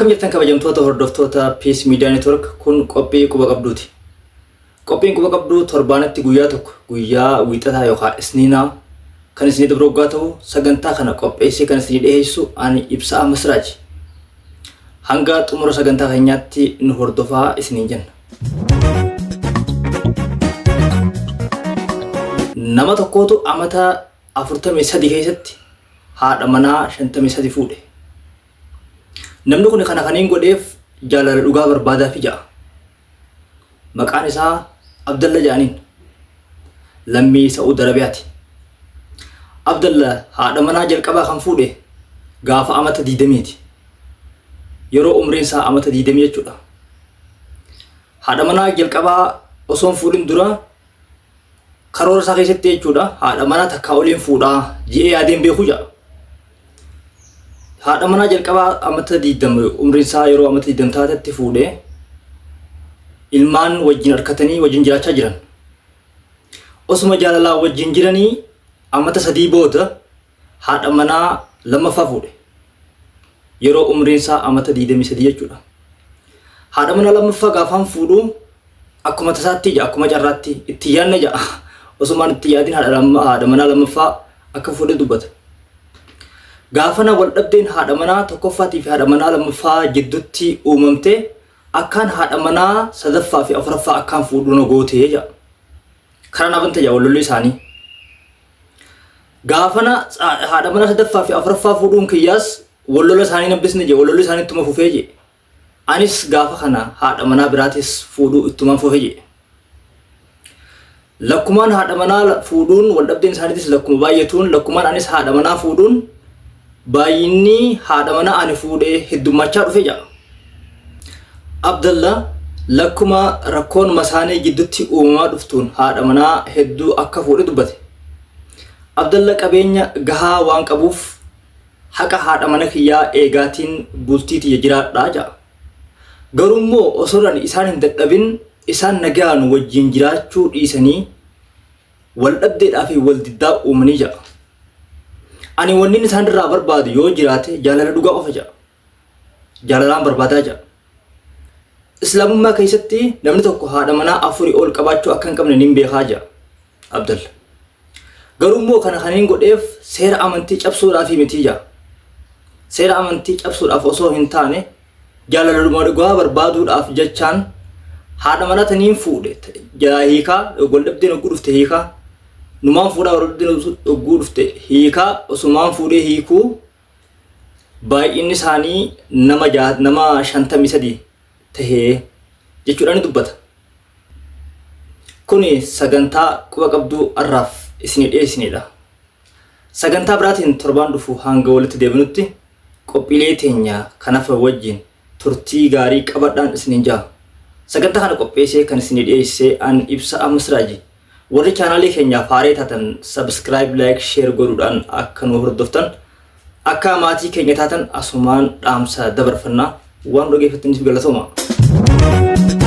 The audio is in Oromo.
Akkam jirtan kabajamtoota hordoftoota Peace Media Network kun qophii quba qabduuti. Qophiin quba qabduu torbaanatti guyyaa tokko guyyaa wiixataa yookaan isniinaa kan isinii dabru hoggaa ta'u sagantaa kana qopheessee kan isinii dhiyeessu ani Ibsaa Masraaji. Hanga xumura sagantaa keenyaatti nu hordofaa isiniin jenna. Nama tokkootu amata 43 keessatti haadha manaa 53 fuudhe. Namni kun kana kaniin godheef jaalala dhugaa barbaadaafi ja'a. Maqaan isaa Abdalla ja'aniin. Lammii Sa'uud Arabiyaati. Abdalla haadha manaa jalqabaa kan fuudhe gaafa amata 20ti. Yeroo umriin isaa amata 20 jechuudha. Haadha manaa jalqabaa osoo hin fuudhin dura karoora isaa keessatti jechuudha haadha manaa takkaa oliin fuudhaa ji'ee yaadeen beeku ja'a. Haadha manaa jalqabaa amata 20 umriin isaa yeroo amata 20 taatetti fuudhee ilmaan wajjin harkatanii wajjin jiraachaa jiran. Osuma jaalalaa wajjin jiranii amata 3 booda haadha manaa lammaffaa fuudhe. Yeroo umriin isaa amata 23 jechuudha. Haadha manaa lammaffaa gaafaan fuudhu akkuma tasaatti ja'a akkuma carraatti itti yaadne ja'a. Osumaan itti yaadin haadha manaa lammaffaa akka fuudhe dubbata. Gaafana wal dhabdeen haadha manaa tokkoffaatii fi haadha manaa lammaffaa jidduutti uumamte akkaan haadha manaa sadaffaa fi afuraffaa akkaan fuudhu na gootee ja'a. Karaa na bante ja'a wal lolli isaanii. Gaafana haadha manaa sadaffaa fi afuraffaa fuudhuun kiyyaas wal lola isaanii nambisne jee wal lolli isaanii ittuma fufee jee. Anis gaafa kana haadha manaa biraatis fuudhuu ittuman fufe jee. Lakkumaan haadha manaa fuudhuun wal dhabdeen isaaniitis lakkuma baay'atuun lakkumaan anis haadha manaa fuudhuun baay'inni haadha manaa ani fuudhee heddummachaa dhufe jedha. Abdalla lakkuma rakkoon masaanii gidduutti uumamaa dhuftuun haadha manaa hedduu akka fuudhe dubbate. Abdalla qabeenya gahaa waan qabuuf haqa haadha mana kiyyaa eegaatiin bultii tiyya jiraadhaa jedha. Garuu immoo osoo ani isaan hin dadhabin isaan nagaan wajjin jiraachuu dhiisanii wal dhabdeedhaa fi wal diddaa uumanii jedha. Ani wannin isaan irraa barbaadu yoo jiraate jaalala dhugaa qofa jedha. Jaalalaan barbaadaa jedha. Islaamummaa keessatti namni tokko haadha manaa afurii ol qabaachuu akka hin qabne nin beekaa jedha Abdalla. Garuu immoo kana kan hin godheef seera amantii cabsuudhaaf miti jedha. Seera amantii cabsuudhaaf osoo hin taane jaalaluma dhugaa barbaaduudhaaf jechaan haadha manaa taniin fuudhe jalaa hiikaa wal dhabdeen hogguu dhufte hiikaa numaan fuudhaa wal dhabdeen hogguu dhufte hiikaa osumaan fuudhee hiikuu baay'inni isaanii nama nama 53 tahee jechuudhaan ni dubbata. Kuni sagantaa quba qabduu har'aaf isinii dhiyeessinedha. Sagantaa biraatiin torbaan dhufu hanga walitti deebinutti qophiilee teenya kan hafe wajjin turtii gaarii qabadhaan isiniin ja'a. Sagantaa kana qopheessee kan isinii dhiyeesse an Ibsaa Masraaji. Warri chaanaalii keenyaaf haaree taatan subscribe, like, share godhuudhaan akka nu hordoftan akka maatii keenya taatan asumaan dhaamsa dabarfanna. Waan dhaggeeffattaniif galatooma.